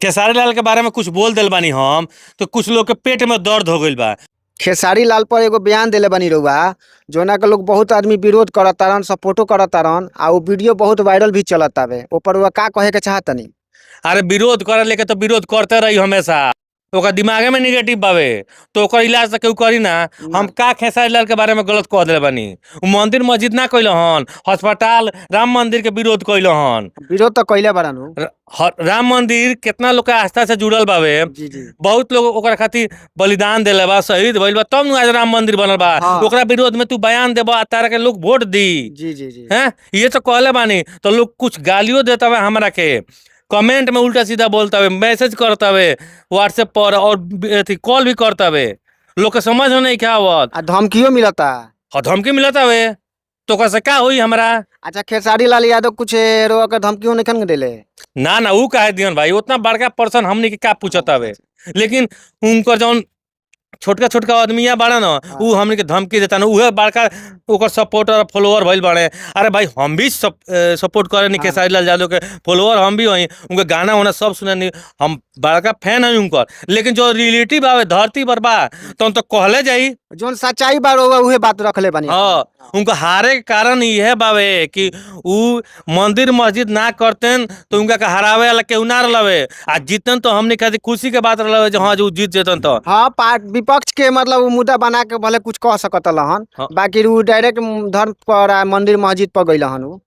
खेसारी लाल के बारे में कुछ बोल दिल बानी हम तो कुछ लोग के पेट में दर्द हो गईल बा। खेसारी लाल पर एगो बयान देले बानी रउआ, जोना के लोग बहुत आदमी विरोध करत तारन, सपोर्टो करत तारन आ उ वीडियो बहुत वायरल भी चलत तावे। ओपर रउआ का कहे के चाहतनी? अरे विरोध करे लेके तो विरोध करते रही हमेशा, ओकर दिमागे में निगेटिव बावे तो ओकर इलाज तो केहू करी ना। हम का खेसारी लाल के बारे में गलत कह दिले बानी? उ मंदिर मस्जिद ना कैले हन, अस्पताल राम मंदिर के विरोध कैले हन। विरोध तो कइले बारन उ। राम मंदिर कितना लोग के आस्था से जुड़ल बावे। जी जी। बहुत लोग ओकरा खातिर बलिदान देले बा, शहीद भइल बा, तब नु आज राम मंदिर बनल बा। ओकरा विरोध में तू बयान देबा आ तारा के लोग वोट दी। जी जी जी। हैं, ये तो कहले बानी तो लोग कुछ गालियों देता हवे हमरा के, कमेंट में उल्टा सीधा बोलता हवे, मैसेज करता हवे व्हाट्सएप पर और अथी कॉल भी करता हवे। लोग के समझ में नहीं क्या आवत। आ धमकियो मिलता। हाँ, धमकी मिलता हवे तो ओकरा से का होई हमरा? अच्छा, खेसारी लाल यादव कुछ रउआ के धमकियो नहीं देले? ना ना, ऊ काहे दिहन भाई, उतना बड़का पर्सन हमनी के का पूछत हवे। लेकिन उनकर जौन छोटका छोटका आदमिया बाड़ा न, ऊ हमनी के धमकी देता न, उहे बड़का ओकर सपोर्टर फॉलोअर भइल बाड़े। अरे भाई हम भी सपोर्ट करे नी खेसारी लाल यादव के, फॉलोअर हम भी हई, उनके गाना वाना सब सुने, हम बड़का फैन हई उनकर। लेकिन जो रियलिटी बावे धरती पर बा तो हम तो कहले जाई, जोन सच्चाई बा रउआ उहे बात रखले बानी। हाँ, उनका हारे के कारण यह बावे कि ऊ मंदिर मस्जिद ना करतेन तो उनका के हरावे वाला केहू ना रहलवे, आ जीतन तो हमने खातिर खुशी के बात रहलवे जे हाँ जो जीत जेतन तो। हाँ, पार्ट विपक्ष के मतलब उ मुद्दा बना के भले कुछ कह सकत रहन। बाकी उ डायरेक्ट धर्म पर आ मंदिर मस्जिद पर गइल हन उ।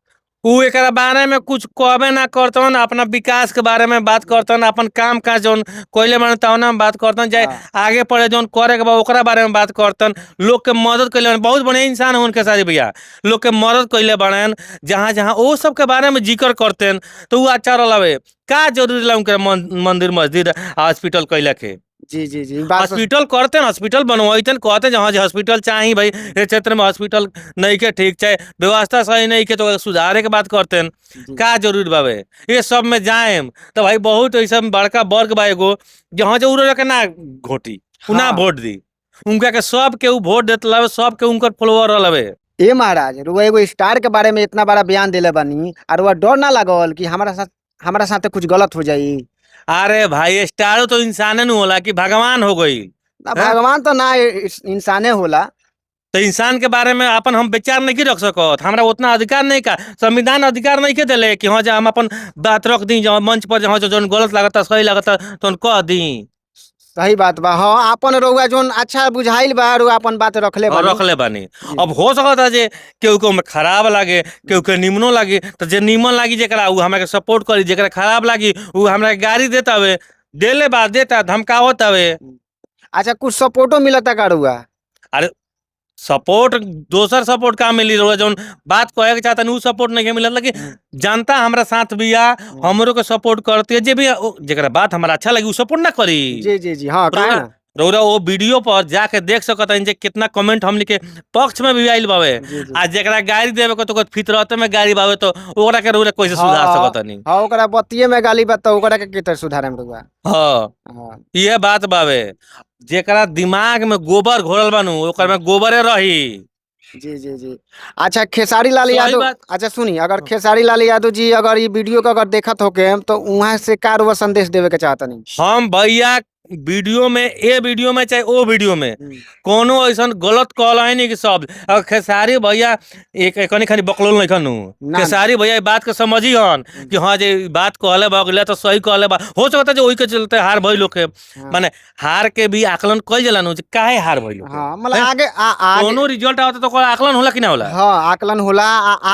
उ एकरा बारे में कुछ कहबे ना करतन, अपना विकास के बारे में बात करतन, अपन काम काज जौन कइले बाड़न तौना में बात करतन, चाहे आगे पढ़े जौन करे के बा ओकरा बारे में बात करतन, लोग के मदद कइले बाड़न। बहुत बढ़िया इंसान हवन खेसारी भैया, लोग के मदद कइले बाड़न, जहाँ जहाँ ओ सब के बारे में जिक्र करतेन तो उ अच्छा रहलवे। का जरूरी ला उनके मंदिर मस्जिद हॉस्पिटल कइला के? जी जी जी, बात हॉस्पिटल करते हैं, हॉस्पिटल बनवाइतन, कहते हैं जहाँ हॉस्पिटल चाहिए भाई, ये क्षेत्र में हॉस्पिटल नहीं के ठीक चाहे व्यवस्था सही नहीं के तो सुधारे के बात करते हैं। का जरूरी बावे ये सब में जाएम तो भाई बहुत ऐसा बड़का वर्ग बा एगो जहाँ जो उरे के ना घोटी उ ना वोट दी, उनका के सब के उ वोट देत लवे, सब के उनकर फॉलोअर रहलवे। ए महाराज, रुआ एगो स्टार के बारे में इतना बड़ा बयान देले बानी और रुआ डर ना लागल कि हमारा साथ कुछ गलत हो जाई? अरे भाई स्टारो तो इंसाने न होला कि भगवान हो गई ना, भगवान तो ना इंसाने होला। तो इंसान के बारे में अपन हम विचार नहीं रख सकत, हमरा उतना अधिकार नहीं का संविधान अधिकार नहीं के देले कि हाँ जा हम अपन बात रख दी, जहाँ मंच पर जहाँ जो गलत लागता सही लागता तो कह दी। सही बात बा। हाँ, अपन रउआ जोन अच्छा बुझाइल बा रउआ अपन बात रखले बानी। रखले बानी। अब हो सकता जे केहू के खराब लागे केहू के निमनो लागे, तो जे निमन लागी जेकरा उ हमरा के सपोर्ट करी, जेकरा खराब लागी उ हमरा के गाली देता हवे, देले बा देता धमकावत हवे। अच्छा, कुछ सपोर्टो मिलता का रउआ? अरे सपोर्ट दोसर सपोर्ट का मिली रउआ, जोन बात कहे के चाहता उ सपोर्ट नहीं मिलत, लेकिन जनता हमरा साथ बिया, हमरो के सपोर्ट करती है, जे भी जेकरा बात हमरा अच्छा लगी उ सपोर्ट ना करी। जी जी जी, हाँ, काहे ना? रउरा वो वीडियो पर जाके देख सकत हन जे कितना कमेंट हमनी के पक्ष में भी आइल बावे, आ जेकरा गाली देवे के तो ओकर फितरत में गाली बावे तो ओकरा के रउरा कैसे सुधार सकत हनी? हाँ, ओकरा बतिये में गाली बा तो ओकरा के केतर सुधारेम रउआ? हाँ, ये बात बावे। जेकरा दिमाग में गोबर घोरल बानू ओकर में गोबरे रही। जी जी जी। अच्छा, खेसारी लाल यादव, अच्छा सुनी, अगर खेसारी लाल यादव जी अगर ये वीडियो के अगर देखत होके तो वहाँ से का रउआ संदेश देवे के चाहतनी? हम भैया वीडियो में, ए वीडियो में चाहे ओ वीडियो में कोनो ऐसा गलत कहल है नहीं कि सब। अगर खेसारी भैया एक कनी खानी बकलोल नहीं खनू, खेसारी भैया बात के समझी हन कि हाँ जे बात कहले बा अगला तो सही कहले बा, हो सकता है जे ओही के चलते हार भइल होखे, माने हार के भी आकलन कइल जाला नु जे काहे हार भइल होखे। हाँ, मतलब आगे आगे कोनो रिजल्ट आवता तो ओकर आकलन होला कि ना होला? हाँ, आकलन होला,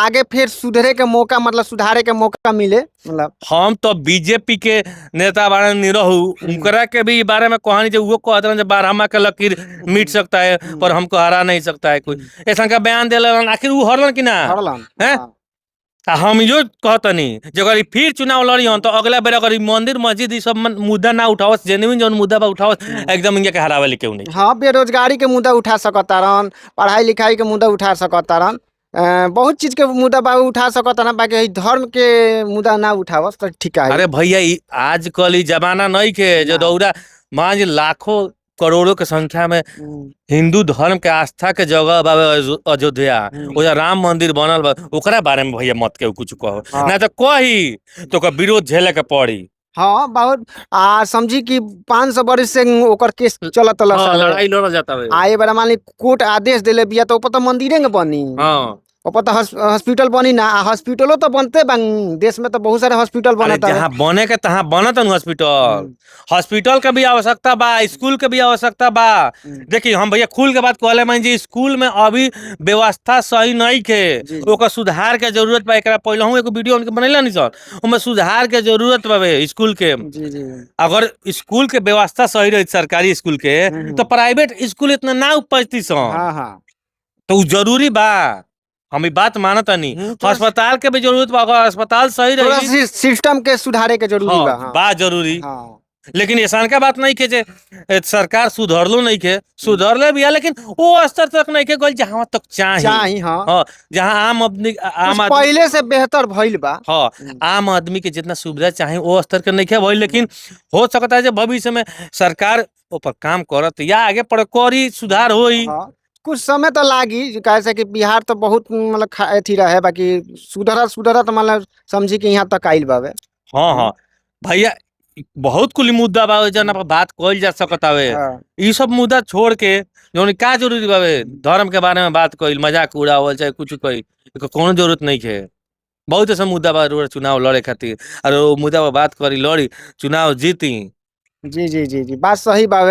आगे फिर सुधरे के मौका, मतलब सुधारे के मौका मिले। मतलब हम तो बीजेपी के नेता बारे निरहु उनकरा के भी बारे में कहानी जो वो कहते हैं बारहमा के लकीर मिट सकता है पर हमको हरा नहीं सकता है कोई, ऐसा का बयान देलन, आखिर वो हरलन कि ना हरलन हैं? आ हम यो कहतनी जे अगर फिर चुनाव लड़ी हन तो अगला बेर अगर मंदिर मस्जिद ई सब मुद्दा ना उठावस, जेन्युइन जौन मुद्दा बा उठावस, एकदम इनके के हरावे ले केहू नहीं। हाँ, बेरोजगारी के मुद्दा उठा सकतारन, पढ़ाई लिखाई के मुद्दा उठा सकतारन, बहुत चीज के मुद्दा बा उठा सकतारन, बाकी धर्म के मुद्दा ना उठावस तो ठीक है। अरे भैया आजकल ई जमाना नहीं के जो दौरा मान लाखों करोड़ों के संख्या में हिंदू धर्म के आस्था के जगह बावे अयोध्या, ओजा राम मंदिर बनल बा, ओकरा बारे में भैया मत के कुछ कहो ना तो कही तो ओकर विरोध झेले के पड़ी। हाँ बहुत, आ समझी कि 500 बरिस से ओकर केस चलत हाँ, लड़ाई लड़ल जाता है। आ ए बार मान ली कोर्ट आदेश देले बिया तो ऊपर तो मंदिरे में बनी, हाँ ऊपर तो हॉस्पिटल बनी ना, आ हॉस्पिटलो तो बनते बा, देश में तो बहुत सारे हॉस्पिटल अरे बनता है। जहाँ बने के तहाँ बनत न हॉस्पिटल। हॉस्पिटल के भी आवश्यकता बा, स्कूल के भी आवश्यकता बा। देखिए हम भैया खुल के बात कहले मान जी, स्कूल में अभी व्यवस्था सही नहीं के, जी। ओकर सुधार के जरूरत बा। एकरा पहले एगो वीडियो उनके बनैला नहीं सर, ओमे सुधार के जरूरत बावे स्कूल के। जी जी अगर स्कूल के व्यवस्था सही रही सरकारी स्कूल के, तो प्राइवेट स्कूल इतना ना उपजती सन। हाँ हाँ तो उ जरूरी बा, हम ई बात मानतानी। अस्पताल के भी जरूरत बा, अगर अस्पताल सही थोड़ा रही सिस्टम के सुधारे के जरूरी हाँ, बा। हाँ बा जरूरी। हाँ लेकिन ऐसा का बात नहीं के जे सरकार सुधरलो नहीं के, सुधरले भी है लेकिन वो स्तर तक नहीं के गइल जहाँ तक चाही। चाही हाँ, जहाँ आम आदमी, आम कुछ आदमी पहले से बेहतर भइल बा। हाँ, आम आदमी के जितना सुविधा चाही वो स्तर के नहीं के भइल, लेकिन हो सकता है जे भविष्य में सरकार ऊपर काम करत या आगे पर करी सुधार होई। हाँ, कुछ समय तो लागी, काहे से कि बिहार तो बहुत मतलब अथी रहे, बाकी सुधरत सुधरत मतलब समझी कि यहाँ तक आइल बावे। हाँ हाँ भैया बहुत कुल मुद्दा बा जना पर बात कइल जा सकत हवे। हाँ, ई सब मुद्दा छोड़ के जौन का जरूरी बावे धर्म के बारे में बात कइल, मजाक उड़ावल चाहे कुछ कइल, एकर कोनो जरूरत नहीं है। बहुत ऐसा मुद्दा बा रोड चुनाव लड़े खातिर, और वो मुद्दा पर बात करी, लड़ी, चुनाव जीती। जी जी जी जी बात सही बावे।